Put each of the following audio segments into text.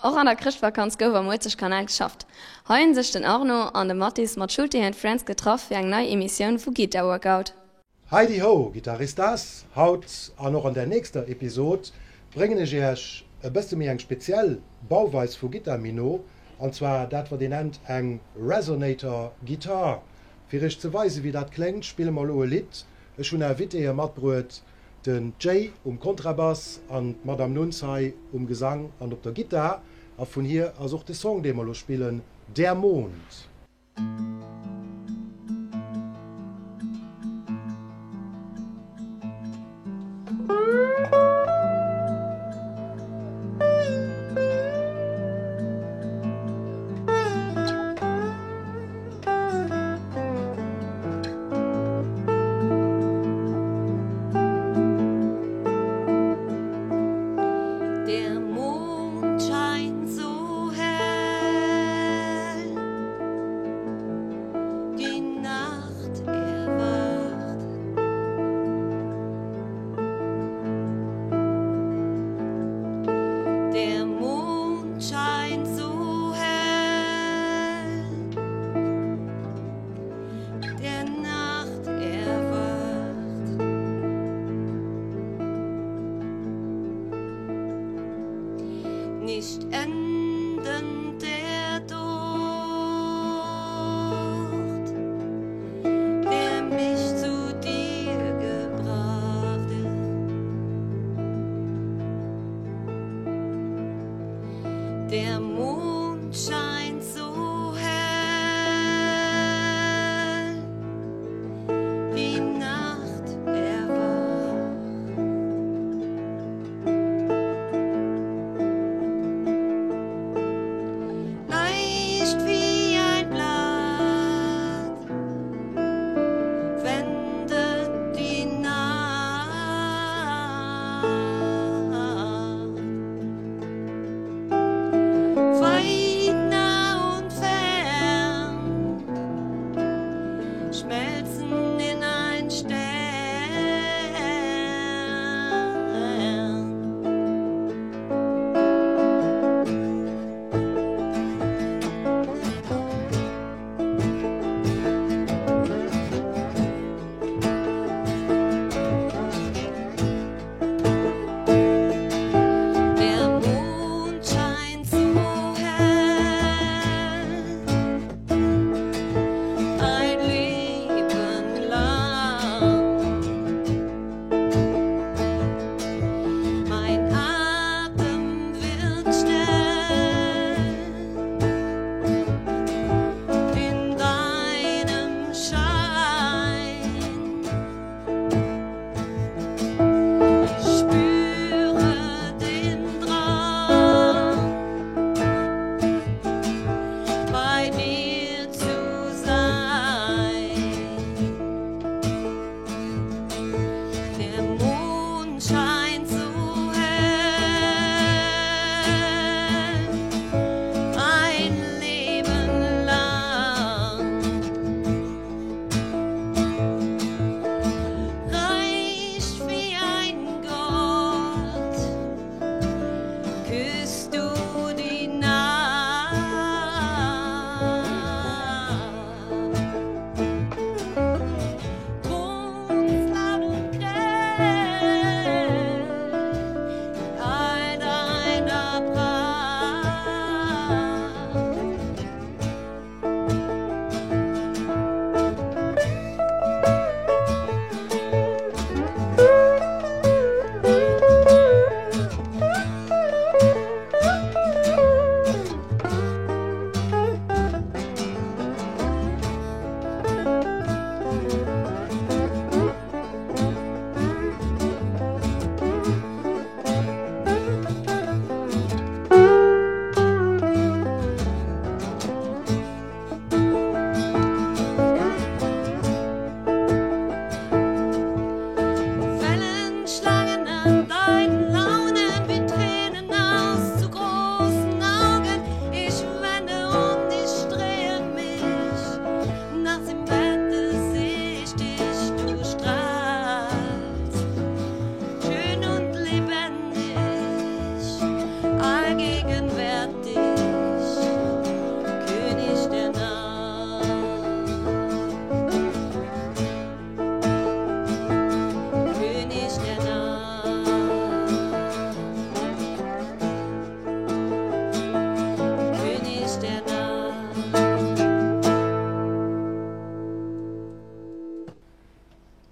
Och an der Chrëschtvakanz gouf am Uelzechtkanal geschafft. Hei hunn sech den Arno an de Mathis mat Schulty and Friends getraff fir eng nei Emissioun vu Guitar Workout. Heidi ho, Guitaristas! Haut an och an der nächster Episod bréngen ech iech e bësse méi eng speziell Bauweis vu Gittar méi no, an zwar dat wat een nennt eng Resonator Guitar. Fir iech ze weisen wéi dat kléngt, spille mer elo e Lidd. Ech hunn Invitéë matbruet, Den Jay um Kontrabass an d'Madame Nuns hei um Gesang an op der Gittar. A vun hir ass och de Song, dee mer elo spillen, Der Mond. Der Mond scheint so hell, die Nacht erwacht. Der Mond scheint so hell, der Nacht erwacht. Nicht endend der Docht, der mich zu dir gebracht. Der Mond scheint so hell, die Nacht erwacht. Leicht wie ein Blatt wendet die Nacht. Weit nach.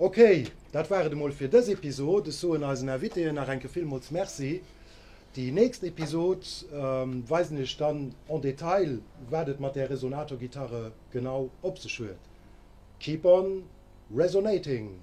Ok, dat war et emol fir dës Episod. Ech soen eisen Invitéen nach eng Kéier villmools Merci. Déi nächst Episod weisen ech dann en Detail, wat et mat där Resonator-Gitarre genau op sech huet. Keep on resonating!